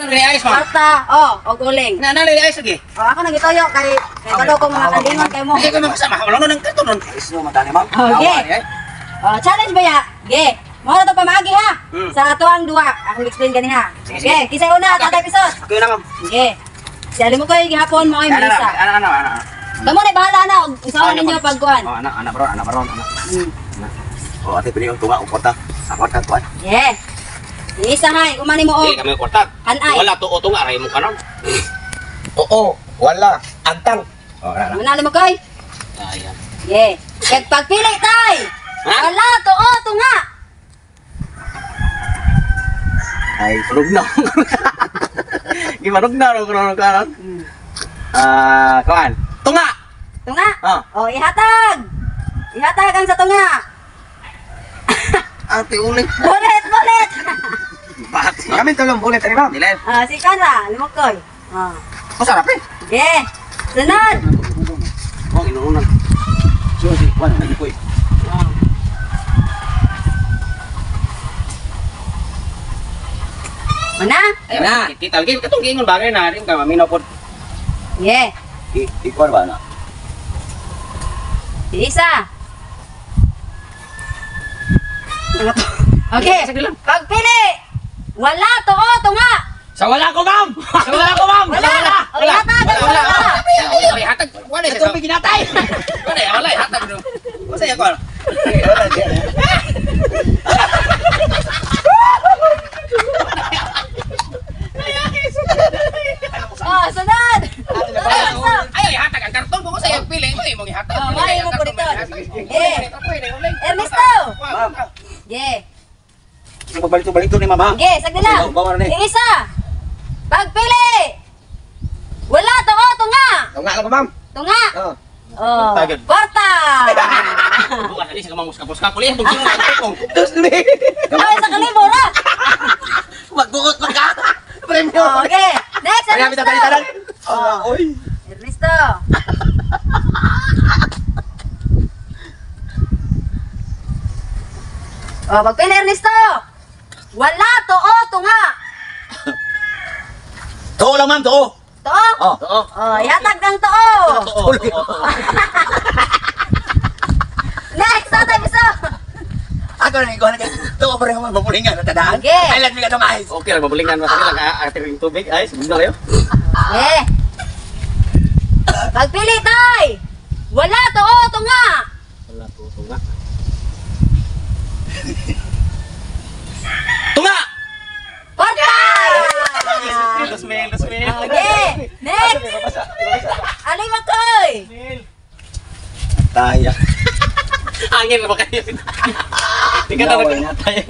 Re ice, ma'am. Kwarta, oh, og uling. Na na re ice lagi. Oh, ako nang gituyo kay kay balo ko mga kandingon kay mo. Hindi ko makasama. Wala na nang karton nun. Ayos no, matani ma'am. Okay. Awa, eh. Oh, challenge ba ya? Ge. Mo na to pamaagi ha. Sa ato ang duwa. Akong explain gani ha. Sige, Ge, kisay una Tatay Pisos. Ako na, ma'am. Ge. Si Ali mo koy gihapon mo ay Ana, Melissa. ana, ana, ana. Kamo na bahala na og usaon ninyo pagkuan. Oh, ana, ana bro, ana bro, ana. Oh, ate pili ang tunga og kwarta. Ang kwarta tuan. Ge. Isa hay, umani mo og Hindi kami kwarta. Anay. Wala to tunga ray mo kanon. Oo, wala. Antang. Oh, ana. Muna Ali mo koy. Ayan. Ge. Kag pagpili tay. Ha? Wala to o tunga. Ay, tulog na. Gimarog na ro kanon kanon. Ah, kuan. Tunga. Tunga. Ah. Oh, ihatag. Ihatag ang sa tunga. Ate uling. Bulit, bulit. Bakit? Kami tulong bulit ani ma'am. Dili. Ah, si Kanra, limokoy. Ah. Masarap eh. Ge. Sunod. Oh, inuunan. So, si Juan, lagi ko eh. Ah. Mana? Na. Kita lagi katong giingon bagay na rin ka maminaw pod. Ge. I ikuan ba na? Si Isa. Okay. Pagpili. Wala to o tunga. Sa wala ko, ma'am. Sa wala ko, ma'am. Wala. O ihatag ang wala. Wala, hatag. Wala sa tubig ginatay. Wala, wala hatag do. Masaya ko. Wala siya. Oh, sunod. Sunod. Ay, hatag ang karton ko sa iyang pili mo imong ihatag. Oh, mao imong puniton. Eh. Ernesto. Ma'am. Ge. Pagbalito-balito ni ma'am. ha? Ge, sagdi lang. Bawa na ni. Isa. Pagpili. Wala to o tunga. Tunga lang ko ma'am. Tunga. Oh. Oh. Kwarta, gyud. Kwarta. Bukan ali sa kamangus kapos ka kuliah tong gingon. Dos ni. Ay, sa kalibo ra. Magbuot pa ka. Premyo. Okay. Next, Kaya Ernesto. bitaw tanan. Oh, oy. Ernesto. Oh, pagpili, Ernesto. Wala to o tunga. Tuo lang ma'am, tuo. Too? Oh. Oo. Oh, yatag ng too. Oo. Next, Tatay Piso. Ako na ikaw na kay. Tuo pa rin ako mabulingan na tadaan. Okay. Ay lang mi katong ayos. Okay lang mabulingan mo sa lang ate ring tubig ay sugod na kayo. Eh. Pagpili, tay. Wala to o tunga. Wala to tunga. Tunga. Kwarta. Dos mil, dos mil. Okay. Next. Alay Makoy. Taya. Angin ba kayo? Di ka talaga tayo.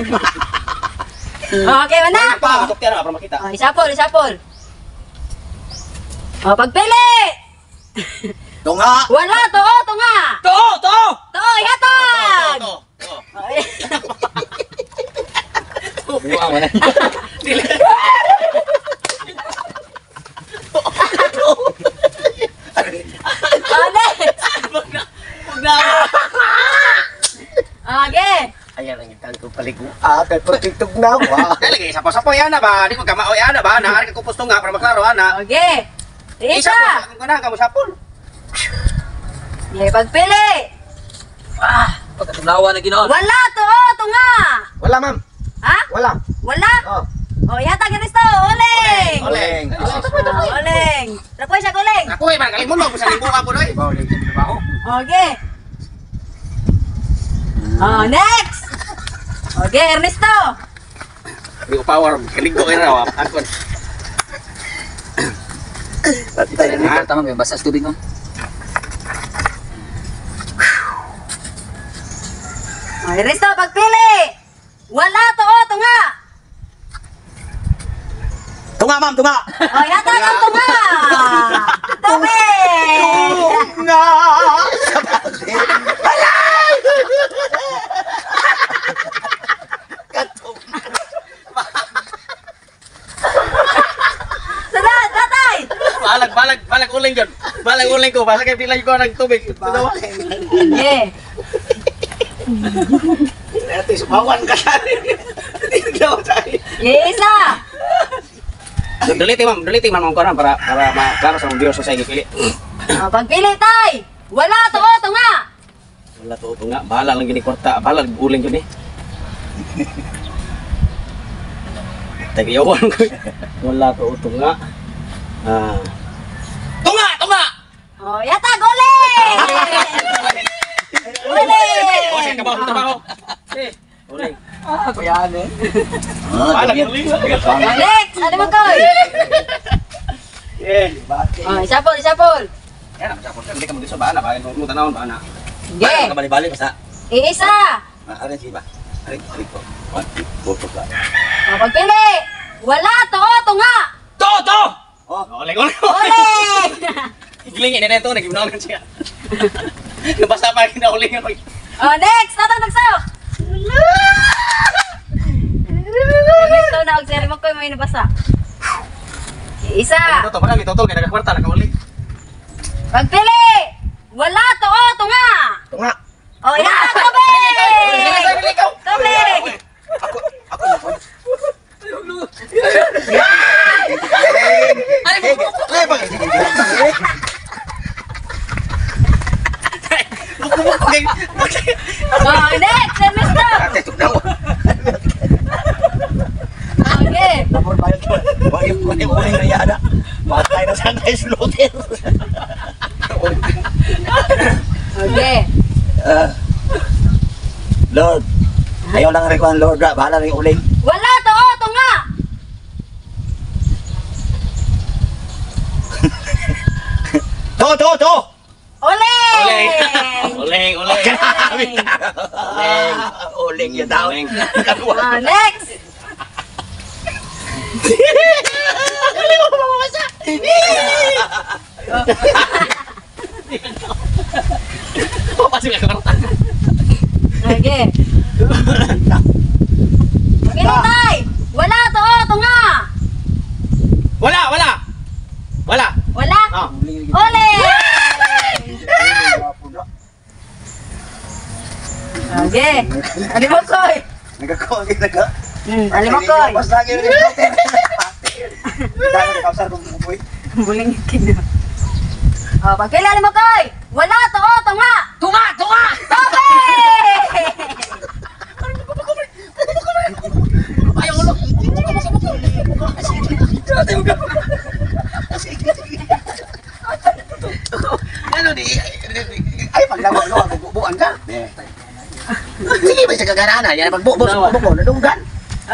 Okay, mana? Pa, tukti na para makita. Oh, isapol, isapol. Oh, pagpili. Tunga. Wala to o tunga. Tuo, tuo. To, ihatag. Tuo, tuo. Oh, eh. Buang mo na. Dili. Oh, next. Wag na. Wag na. Okay. Ayan ang itang ko paligo. Ah, kay protectog na wa. Dali kay sapo-sapo yan na ba? Di ko kamao yan na ba? Naari ka kupos tunga para maklaro ana. Okay. Isa. Isa ko na kamo sapol. Okay, pagpili. Pagkatulawa na ginoon. Wala to o tunga. Wala ma'am. Ha? Wala. Wala? Oh. Oh, ihatag Ernesto. Uling. Uling. Oh, uling. Trapoy siya uling. Ako ay man kalimulog sa libuka po doy. Okay. Oh, next. Okay, Ernesto. Di ko power kaligo kay raw. Akon. Tayo tama may basa sa tubig mo. Oh, Ernesto, pagpili. Wala to o tunga. Tunga ma'am, tunga. Oh, ihatag ang tunga. Tubig. Tunga. Sa bali. Alay! Katong. Sunod, tatay. Balag balag balag uling jud. Balag uling ko basta kay pila ko ng tubig. Tudawa. Yeah. Ate, sumawan ka sa akin. Hindi ko sa akin. Yeah, isa. Duliti ma'am, duliti ma'am ko para para maklaro sa mga viewers sa gipili. Oh, pagpili tay. Wala to o tunga. Wala to nga, bahala lang gini kwarta, bahala uling jud ni. Tagayawan ko. Wala to nga. Ah. Tunga, tunga. Oh, yata uling. Uling. Oh, sige kabaho, trabaho. Eh, uling. Ah, kuya eh. Ah, Bahala gamit. uling. Next, ano mo koy? Eh, Oh, isapol, isapol. yan ang sapot. Hindi ka mag-iso, bahala. Bahala mo tanawon, bahala. Sige. Kabali-bali basta. Iisa. Ah, arin si ba? Arin, arin ko. One, two, four, four, five. Oh, pagpili. Wala to o tunga. To, to! Oh. Uling, uling. Uling. Giling, ini na ito, nag-ibnaw siya. Nabasa pa kinauling ako. Oh, next, tatang nagsok. Next na og seri mo koy may nabasa. Isa. Ito, parang ito, kaya nagkakwarta, nakauling. Pagpili. Wala to o tunga. Tunga. Oh, yan, tubig. Tubig. Ako, ako na po. Ay, bakit? Oh, next, Ernesto. Ate, tugnaw. Okay. Tapos bayad ko. Wag yung kunin na yana. Patay na sana yung slaughter. Okay. Ah. Lord, ayaw lang rin ko ang Lord. Bahala rin uling. Wala to o tunga. To, to, to! Uling. Uling, uling. Uling. Uling yun daw. Uling. Oh, next. Papasok ka kwarta. Okay. Pagpili tay. Wala to o tunga. Wala, wala. Wala. Wala. Ah. Uling. Okay. Alimokoy. Nagkakuha naga. Alimokoy. Basta lagi rin yung slaughter. Dami na kausar kong bubuy. Buling kina. Oh, pagpili alimokoy. Wala to o tunga. Tunga, tunga. Tubig. Ayaw ulo. Ano di? Ay, paglawa lo, bubuan ka. Sige ba sa kagarana? Yan, pagbubo sa bubo, nadunggan.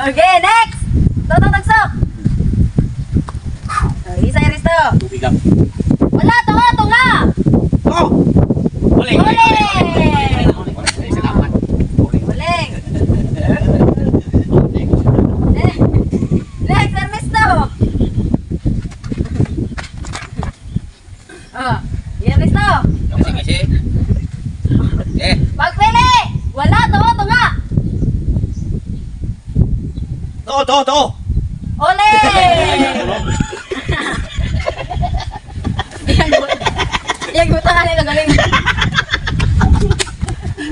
Okay, next. Toto tagsok. Oh, isa Eristo. Tubig lang. Wala to o tunga. Oh! Uling, uling, Uling. uling. Salamat. Uling. Next, Ernesto. Oh, Ernesto. Sige, sige. Eh, Pagpili. Wala to o tunga. To, to, to! Uling. Yang buta ka nila galing.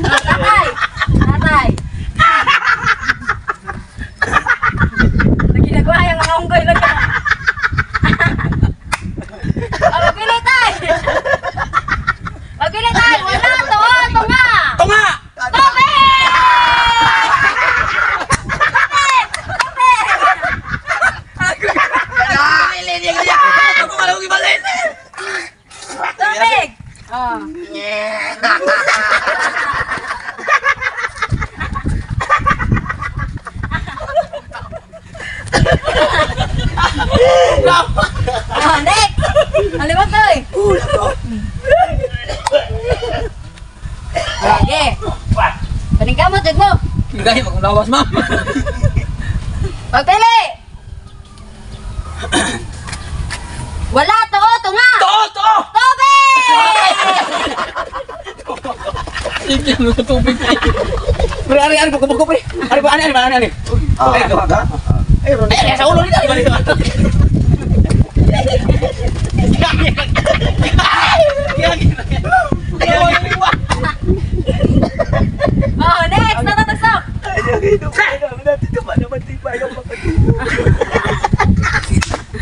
Tatay. Tatay. Naginagawa yung mga unggoy lang. Oh, magpili tay. Magpili tay. Wala to o tunga. tunga! Tubig! Tubig! Tubig! Ako malang ibalin. Tubig! Oh. Oh, next! Alimot to eh. Okay. Paningkamot, jud mo. Gaya magulawas, ma'am. Pagpili! Wala to o tunga! To, to. Tubig! Sige, ano tubig. Pre, ari, ari, buko, buko, pre. Ari, ari, ari, ari, ari. Ah, ka? Ay, ay, sa ulo nito. Ari, ari. Oh, next! Natatasok!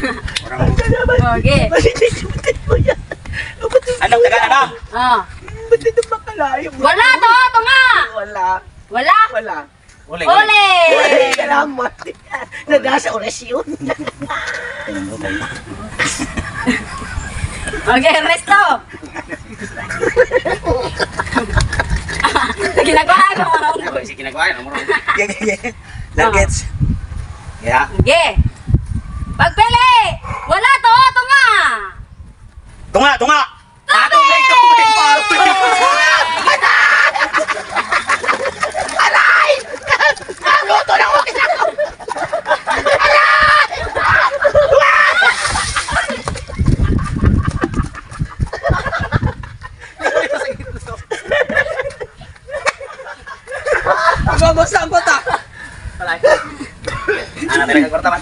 Ay, Okay. Anong taga na? Ah. Ba't ito makalayo? Wala to, tunga. Wala. Wala. Wala. Uli. Uli. Ay, salamat. Nagasa orasyon. Okay, resto. Ginagawa ko. Ako si ginagawa ano mo. Nuggets. Ya. Okay. Pagpili. Wala to, tunga. Tunga, tunga. Ah, tubig, tubig. Aray! Ang luto ng wakis ako! Mabasa ang bata. Ano talaga kwarta man?